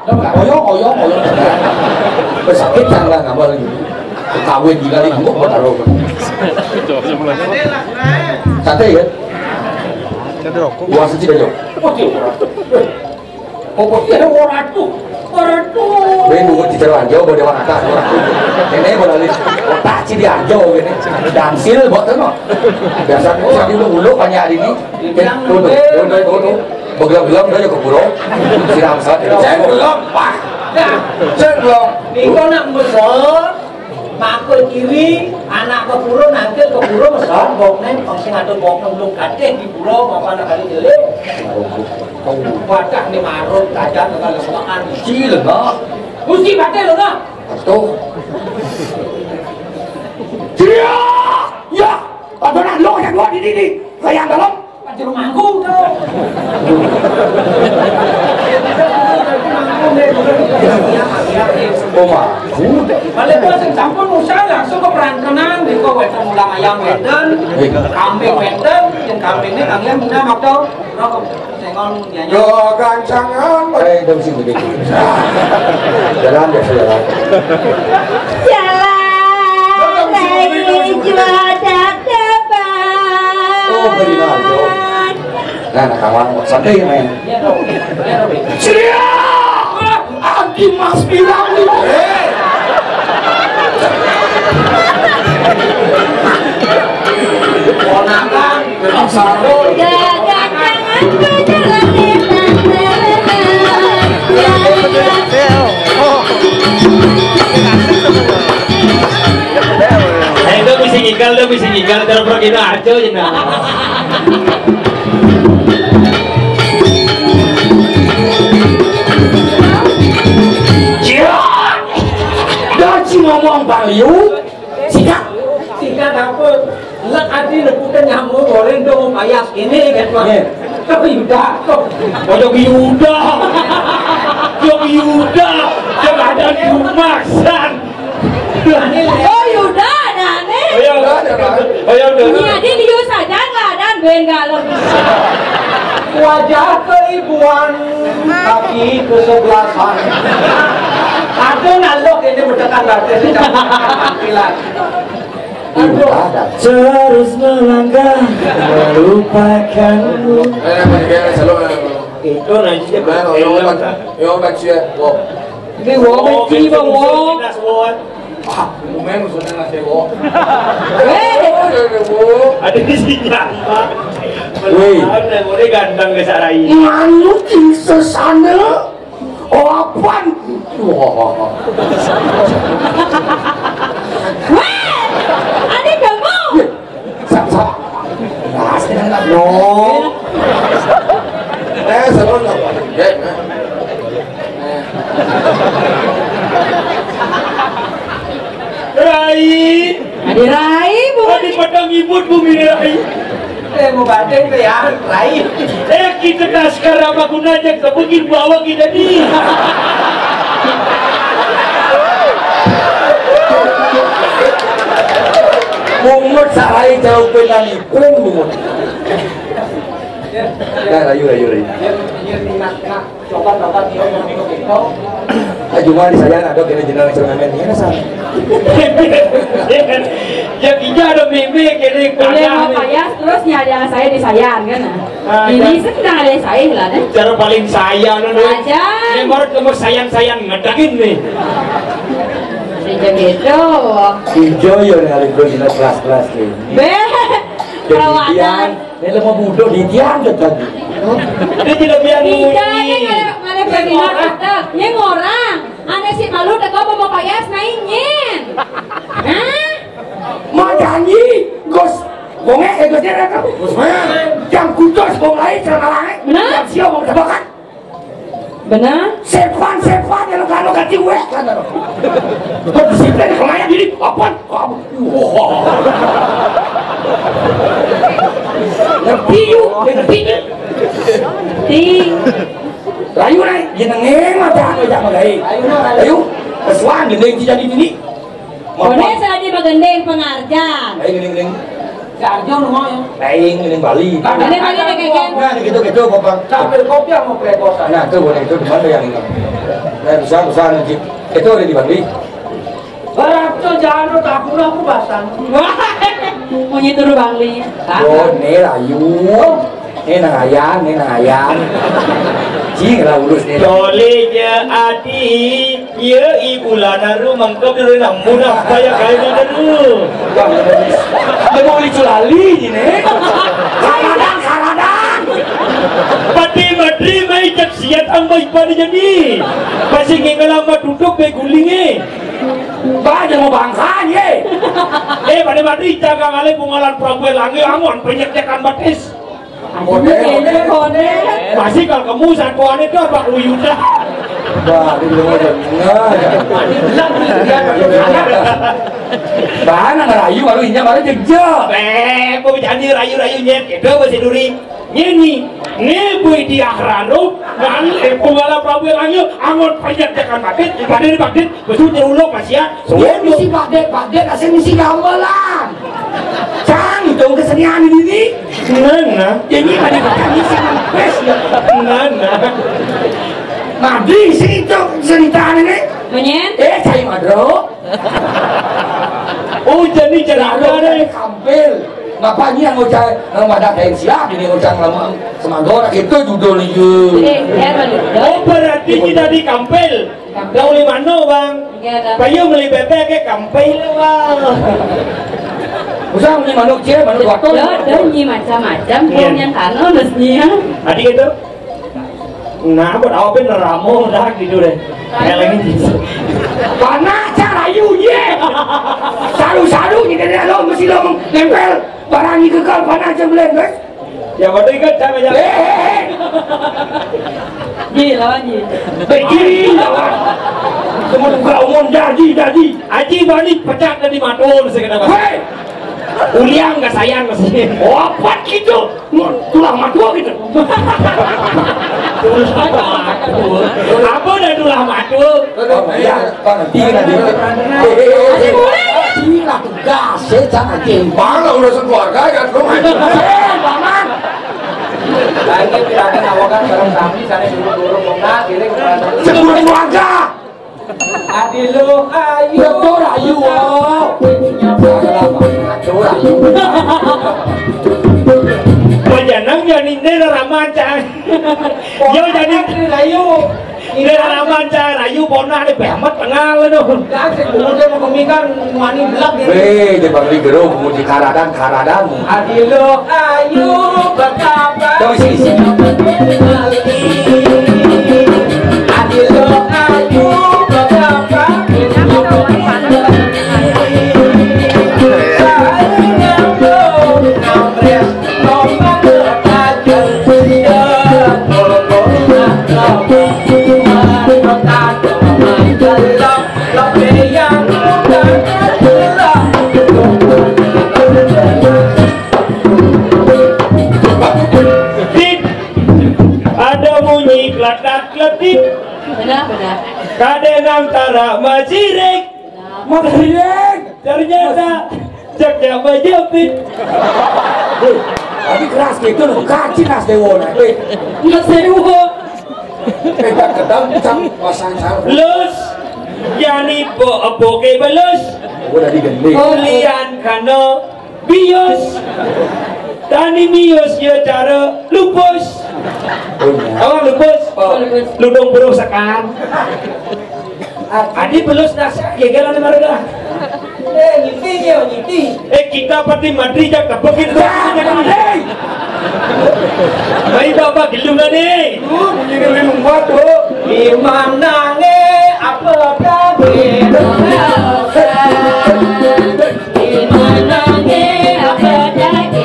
Oyong, oyong, oyong. Sakit kan lah, nggak mau lagi. Kawin gila nih, gua mau taruh. Sate ya? Sate rokok. Wah, sih aja. Pokoknya ada orang tuh, orang tuh. Gue nunggu di Cianjur, gue di Wanata, orang tuh. Ini gue lali otak sih di Anjo gini. Dansil buat tuh, no. Biasa gue sambil nunggu banyak hari ini. Tuh, tuh, tuh, tuh, tuh. Begelap-gelap udah ke pura. Siram saat itu. Saya belum, Pak. Saya belum. Minggu nak besar. Aku kiri, anak kepuro, nangkil kepuro, mesan bokne, sing atur bokne ulung kadeh di pulo, apa anak kali jelek. Wadah ni marut, tajam, dengan lemekan. Cil, nah. Mesti batil, nah. Tuh. Cia! Ya! Padahal lo yang dua di sini. Kayak dalam. Jero mangku to. Oh, mangku. Balik bos sing sampun usah langsung ke perantenan, nika wénten ulam ayam wénten, kambing wénten, yang kambingnya kalian punya waktu rokok sengon nyanyi. Yo gancangan. Eh, dong sing begitu. Jalan ya, saudara. Jalan lagi jual dapat. Oh, benar, Jo. Nah, nah, kawan, santai, men. Ceria! Anti Mas Pirang nih. Ponakan, Mas Sarul. Gagah tangan ke jalan. Eh, itu bisa ngigal, itu bisa ngigal, terus pergi itu aja, ya, nah. Cia! Dah, ci ngomong Baliu, sikat. Sikat apa? Lek ati nepuke nyamuk goreng dong payas ini kan, Pak. Iya. Tapi udah kok. Ojo Yuda. Yo Yuda. Yo ada Jumasan. Oh, Yuda, ada nih. Oh, ya, udah, ada, Pak. Oh, ya, udah. Ini aja dia saja nggak ada, ben galon. Wajah keibuan, kaki kesebelasan. Ada nalok ini mendekat batas. Terus melangkah melupakanmu. Eh, mendingan selalu, eh, itu nanti dia. Nah, yang obat, yang obat sih ya. Wow. Ini wow, oh, benci, Bang, wow. Kita semua. Ah, lumayan maksudnya nasi, wow. Eh. Oh, ya, ya, wow. Ada di sini apa? Woi. Ada, boleh ganteng ke Sarai. Manut sing sesana. Oh, apaan? Wah. Weh, ada kamu. Sap, sap. Nah, sini, sap. No. Eh, salah, salah. Ya, nah. Rai. Adi Rai, Bu. Adi padang ibut bumi Rai. Eh, mau batin tuh ya, Rai. Eh, kita naskah apa gunanya? Kebegin bawa kita di. Bungut sarai jauh penani, pun bungut. Ya, rayu, rayu, rayu. Biar, biar minatnya. Coba-coba dia mau minum itu. Ah, cuma di saya ada kena jenang instrumen ini, San. Ya, kita ada meme kene. Boleh mau payas, terus nyadang saya di sayan, kan? Ah, ini ya. Sedang ada saya lah, deh. Cara paling saya, no, no. Aja. Ini baru kamu sayan-sayan ngedangin nih. Sejak itu. Ijo yo, nih, alih gue jelas kelas-kelas nih. Beh, jadi perawanan. Ini lemah budo di tiang tadi. Ini tidak biar bunyi. Tidak, ini ngalih, ngalih bagi makan. Ini orang. Ane si malu teko mau payas naik nyen. Hah? Mau janji, Gus. Bonge, eh, Gus, dia kan. Gus, mana? Yang kudos, bong lain, celana langit. Nah? Yang silau, bong tebakan. Benar? Sepan, sepan, yang kalau ganti gue, kan. Kok disiplin, kemarin jadi, apa? Kamu. Wah. Ngerti yuk, ngerti yuk. Ti. Layu naik, jenenge mata anu jak magae. Ayo, pesuan gendeng tidak di dini. Boleh saya di bagendeng pengarjan. Ayo gendeng gendeng. Si Arjo rumah ya. Lain gendeng Bali. Gendeng Bali ada kayak. Nah, gitu gitu bapak. Sambil kopi sama peleposan. Nah, tuh boleh itu di mana yang ini? Nah, bisa bisa nanti. Itu ada di Bali. Barang tuh jangan tak guna aku basang. Wah, punya turu Bangli. Oh, ini layu. Ini nang ayam, ini nang ayam. Cing lah urus nih. Tolinya ati, ya ibu lana ru mangkep dulu namun apa ya kayaknya dulu. Dia mau lucu lali ini. Karadang, karadang. Pati matri mai cak siat ang bai pada jadi. Pasti ngengal sama duduk be guling eh. Banyak mau bangkanya. Eh, pada mati jaga kali pungalan Prabu Langi angon penyek-nyekan batis. Aduh, ini kode. Masih kalau kamu satuannya tuh apa uyuda. Bah, di rumah aja. Enggak. Bah, nang rayu baru inya baru jejak. Eh, kok jadi rayu-rayu nyet gitu masih duri. Nini, ngebui di ahrano, ngan lepung ala Prabu Langi, angon penyek-nyekan batis, pada di batis, besul terulok masih ya. Dia misi Pak Dek, Pak Dek, asal misi gamelan. Cang, itu kesenian ini. Mana? Jadi pada kita misi bes ya. Mana? Madi sini tuh cerita ini. Menyen? Eh, cai madro. Oh, jadi cerita deh. Kampil. Ngapa ini yang ucap, yang pada pensiap ini ucap lama semagora gitu judul itu. Eh, ya, Bang. Oh, berarti kita di kampil. Dah oleh mana, Bang? Iya, dah. Payu beli bebek ke kampil, Bang. Usah beli manuk cie, manuk waktu. Ya, ada nyi macam-macam, iya. Yang tanah mestinya. Tadi gitu. Nah, aku tahu apa neramo dah gitu deh. Kayak lagi gitu. Panah carayu ye. Saru-saru ni dari lo mesti lo nempel barang ni kekal panah cang boleh, guys. Ya, betul kan cara ya. Eh, eh, eh. Ji, lawan ji. Eh, ji, lawan. Semua buka umum jadi, jadi. Aji balik pecat dari matul sekedar. Hei. Uliang gak sayang ke sini. Oh, apa gitu? Tulang matua gitu. Tulang matua. Apa dah tulang matua? Oh, iya. Pak, nanti, nanti. Eh, eh, eh, eh. Nanti lah tugas, saya jangan timpal. Kalau urusan keluarga, ya, lu main. Eh, Paman. Lagi tidak ada nawakan bareng kami, sana dulu-dulu, mau nggak, kiri, kemana? Sebelum keluarga. Adilo ayu. Betul, ayu, oh. Betul, ayu. Pajanang jani ini raman, Cang. Yo, jani ayu. Ini raman, Cang. Ayu, ponah, ini behemat tengah, lo, tuh. Dah, saya dulu, saya mau kemingkan, wani belak, ya. Weh, dia bang di gerung, mau di karadan, karadan. Adilo ayu betapa. Terus isi. Adilo ayu betapa. Dit, ada munyi kletak-kletik. Benar, benar. Kadé nang tara majirik. Majirik. Ternyata cek yang majepit. Hei, tapi keras gitu loh. Kacin Mas Dewo, nah. Hei. Mas Dewo. Pegang kedang, cang pasang sarung. Lus, jani bo-, boke belus. Gua tadi gending. Lian kano bius. Tani mius ya cara lupus. Oh, iya. Apa lupus? Oh, lupus. Ludung berusakan. Adi belus nasa gegeran marga. Eh, ngipi dia, ngipi. Eh, kita pati madri jak tepuk itu. Hei. Baik, Bapak, gelung nih. Tuh, bunyi gelung buat, tuh. Di mana nge, apa tadi? Di mana nge, apa tadi?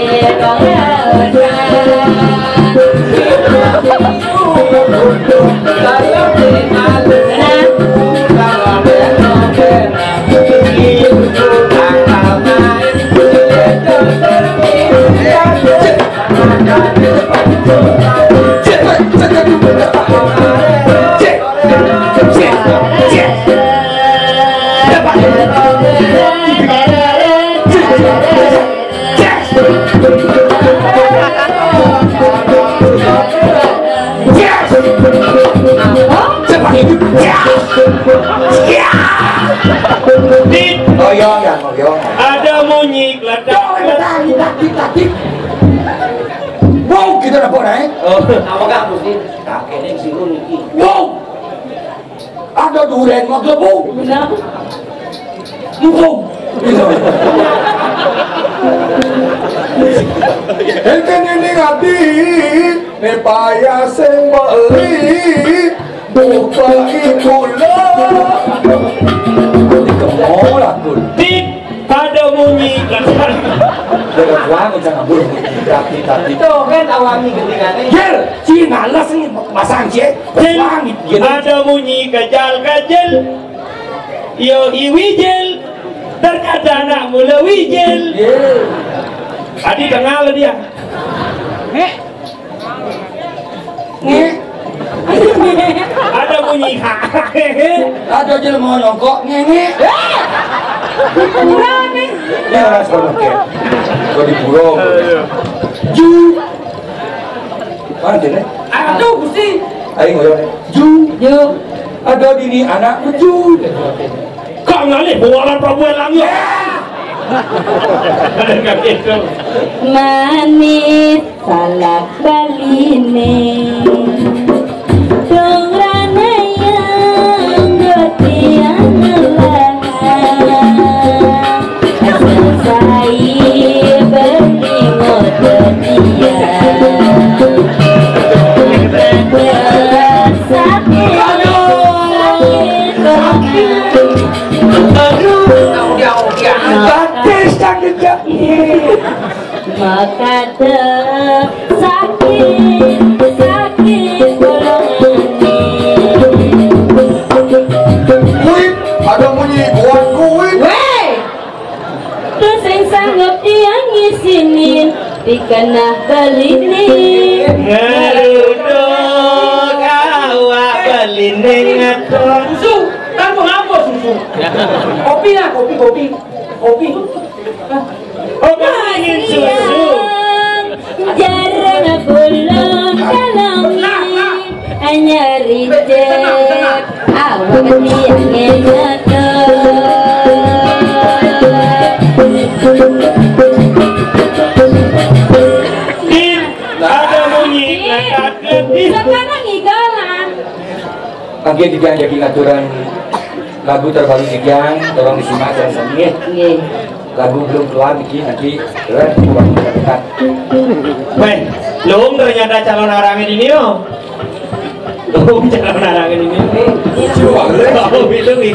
Oh, iya, iya, iya. Ada munyi geledak. Wow, kita dapat, eh? Oh. Apa kah, Gusti? Kakek ini sirun ini. Wow. Ada duren mah gelebung. Benar. Mumpung. Enten ini ngati, ne payah sing beli, buka ikula. Tapi, tapi. Tuh kan awami ketinggalan. Jel, ci males nih, masang ci. Jel, ada bunyi kejal-kejel. Yo, iwijel. Ternyata anak mula wijel. Iya. Tadi tengah lah dia. Nge. Ada bunyi ha. Ada jelema nyongkok ngenge. Kurang nih. Ya, sono ke. Kok di pura. Ju. Mana dia? Aduh, Gusti. Ayo, ngoyo. Ju. Ju. Ada dini anak ju. Kok ngalih bawa Prabu Elang ya? Manis salak baline. Dong ranayang gotiang lelah. Selesai beli ngotot dia. Sakit, sakit, sakit. Aduh, batis cang jejak. Makata sakit, sakit bolongan. Wih, ada bunyi buat duit. Weh, tu sing sanggup tiang ngisinin, dikenah baline. Ngeruduk awak baline ngaton. Susu, kan mengapa susu? Kopi lah, kopi, kopi. Kopi. Oh, kamu ingin susu? Jarang pulang dalam hanya reject. Awak dia ngejato. Ada bunyi lekat. Sekarang idolan. Oke, tidak jadi aturan. Lagu terbaru Jejang, tolong disimak dan sami. Nggih. Lagu belum keluar niki, nanti keluar di waktu terdekat. Weh, lung ternyata calon arangan ini yo. Lung calon arangan ini. Coba, oh, itu nih.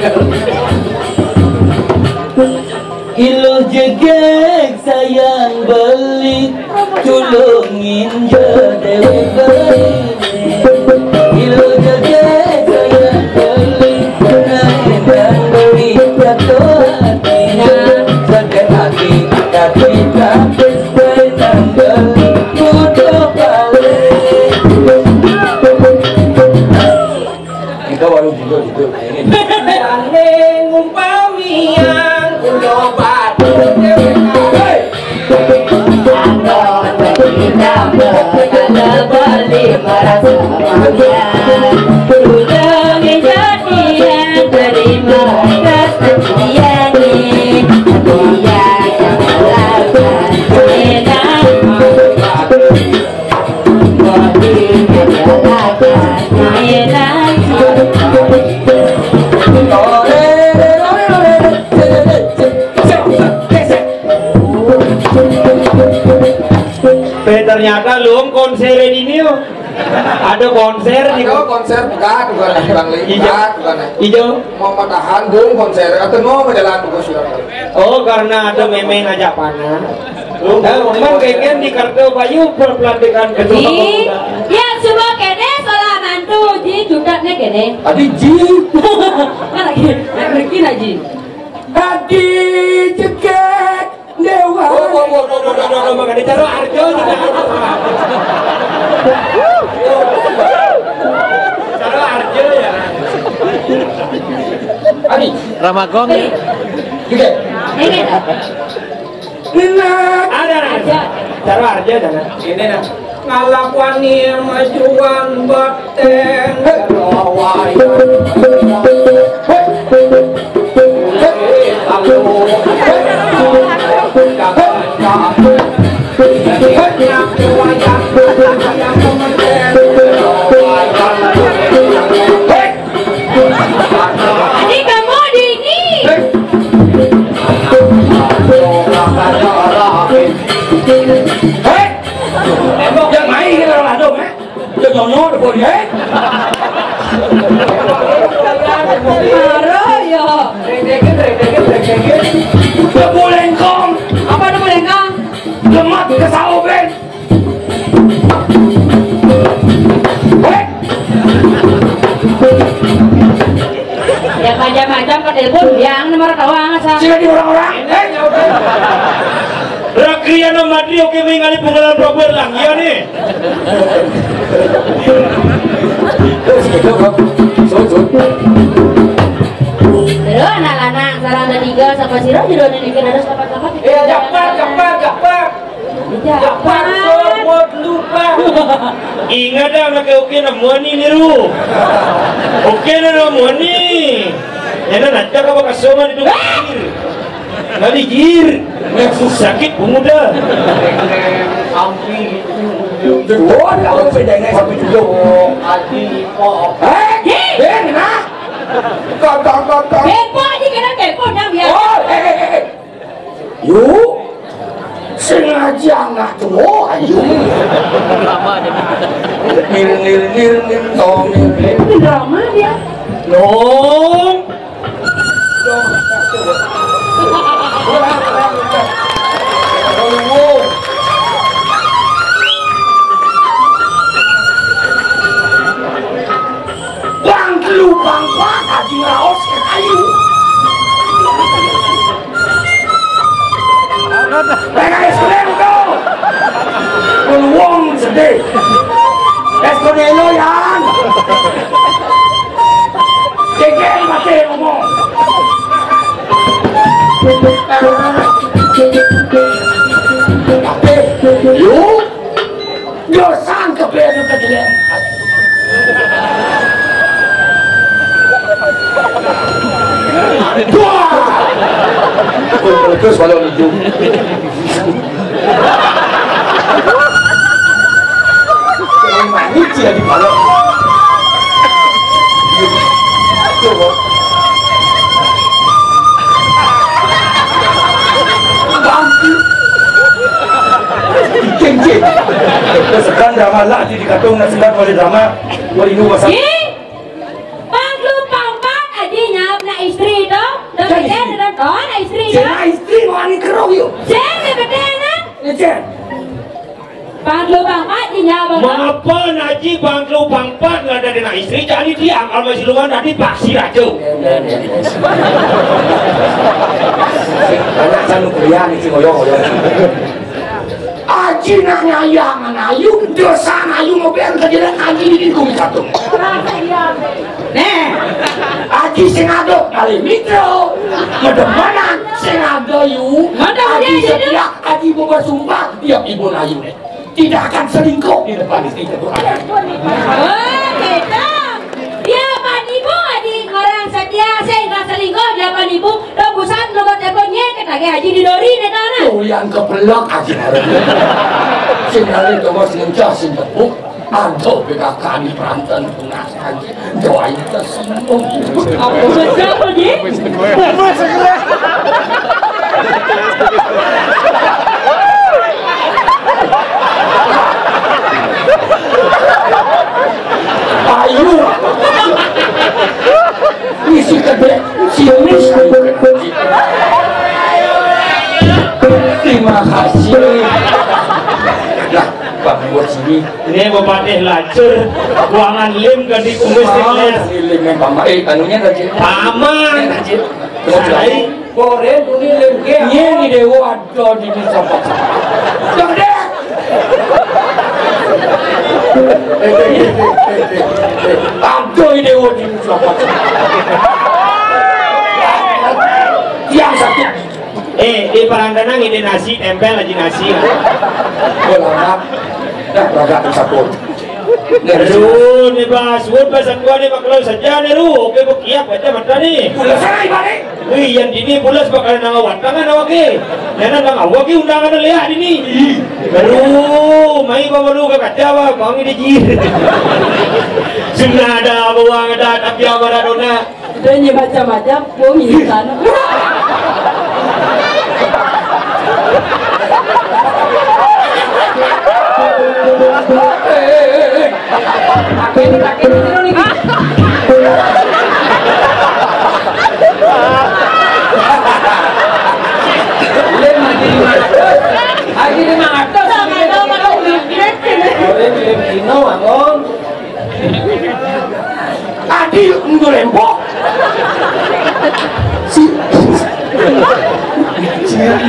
Iluh jegeg sayang beli, culuk nginjek dewek beli. Iluh jegeg sayang beli, naik dan beli jatuh hatinya. Sakit hati, hati tak, dan beli kudu balik. Kita baru juga gitu. Jane ngumpamiang kula batu dewek. Hei! Anda tidak berkata balik merasa bahagia. Sudah menjadi yang terima kasih yang ini. Dia yang melakukan enak. Eh, ternyata lung konser ini yo. Ada konser nih. Ada konser bukan, bukan, bukan, bukan. Iya. Bukan, bukan. Ijo. Mau matahan, bung, konser atau mau berjalan tuh, silakan. Oh, karena ada memeng aja panas. Nah, memang pengen di Kartu Bayu berpelantikan kedua. Ih, pemuda. Ya, semua kene salah mantu, Ji, cukatnya kene. Tadi Ji. Mana lagi? Yang bikin aja. Tadi cekek dewa. Oh, oh, oh, oh, oh, oh, oh, makanya cara Arjo juga. Cara Arjo ya. Adi. Ramagong. Juga. Ini. Ada, ada. Cara Arjo jangan. Ini nah. Ngalakwani majuan beten. Ini kamu di ini. Hei! Yang main kita orang ladung, eh? Yang nyonyo, ada boleh, eh? Pun yang nomor tawang asa. Sila di orang-orang. Eh, ya udah. Rakriana Madri, oke, mengalih penggalan Prabu Erlangga nih. Terus gitu, Bang. Terus, terus. Terus anak lanang sareng tiga sama sira jero niki harus dapat-dapat. Eh, Japar, Japar, Japar. Japar, Japar. Ingat dah, anak oke, nemuan nih, niru. Oke, nemuan nih. Yana nanti apa kasongan itu? Ngali jir. Sakit pemuda. Ampi. Wah, aku bedanya sampai juga. Adi, oh. Eh, eh, nah. Kau, kau, kau, kau. Kepo aja kena kepo, nyam ya. Oh, eh, eh, eh. Yuk, sengaja nggak tuh, ayo. Nir, nir, nir, nir, tong, nir, nir. Ini drama dia. Dong. Dong. Bang telu bang kuat aji ngeraos ke kayu. Pengen es krim tuh. Peluang sedih. Es konelo yang. Kegel mati ngomong. Tapi, yuk. Dosan kebedu kedeleng. Wah! Terus kalau itu. Manis ya di pala. Tuh, Bang. Cincin. Sekarang drama lah di katong nak sekarang boleh drama. Boleh dulu pasal. Ih, panglu pampat aji nyap na istri tu. Dah jadi betul, dah betul, na istri tu. Jadi istri mau ani kerong yuk. Jadi betul na. Lecen. Panglu pampat aji nyap, bang. Mengapa naji panglu pampat nggak ada dina istri? Jadi dia angkal masih luar tadi paksi raja. Anak sanu kuliah ni si ngoyong ngoyong. Aji nak nyayang ayu, dosa ayu mau biar kerja aji di tingkung satu. Nah, aji sing ado kali mikro, medemenan sing ado yu, aji setia, aji mau bersumpah, tiap ibu ayu nih. Tidak akan selingkuh di depan istri kedua. Oh, gitu. Dia panipu aji orang setia, sing nggak selingkuh, dia panipu. Rebusan nomor telepon nye ketagih aji di dori, nih, tanah. Tuh yang kepelak aji hari. Sing hari nomor sing cah, sing tepuk. Antuk B K K di Peranten, tunas aji. Doain tersinggung. Apa betul, Ji? Ayo. Isi kedek, siunis. Terima kasih. Nah, Pak buat sini. Ini bupatih lacur, buangan lim ka di kumis. Ah, ini lim yang paman. Eh, anunya tadi. Paman. Tadi. Terus lain. Koren tuni lim ke. Iya, ni dewa ada di ni sahabat. Dah deh. Ada ni dewa di ni sahabat. Yang satu. Eh, di Parandanan ini nasi, tempel aja nasi. Gua lama. Dah, berangkat ke Sapur. Aduh, nih, Bas. Wut, Bas, aku nih, mak, kalau saja nih, Ru. Oke, bekiak, baca mata nih. Pulas sana, Iban, eh? Wih, yang dini pulas bakal nang awat tangan awak, eh. Jangan nang awak, eh, undangan lihat ini. Aduh, mai bawa lu ke kaca, Bang. Bang, ini, Ji. Sudah ada, bawang ada, tapi Maradona. Dia nyi macam-macam, gua minta. Pakai ini, pakai ini dulu nih. Lem lagi lima ratus. Lagi lima ratus. Lem, lem, Dino, Angong. Tadi nunggu rempok.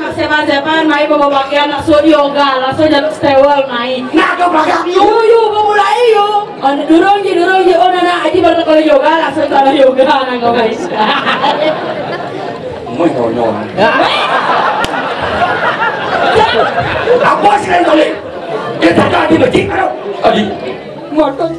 Mak Sepan, Sepan, mai bawa pakaian, langsung yoga, langsung jaluk stewel, mai. Nah, coba gak yuk. Yuk, yuk, bawa mulai yuk. Oh, durung ji, durung ji. Oh, nana, aji baru kalau yoga, langsung kalau yoga, nang kau guys. Mau nyonyo. Apa sih kalian kali? Dia tak ada di masjid, aduh. Adi. Ngotot.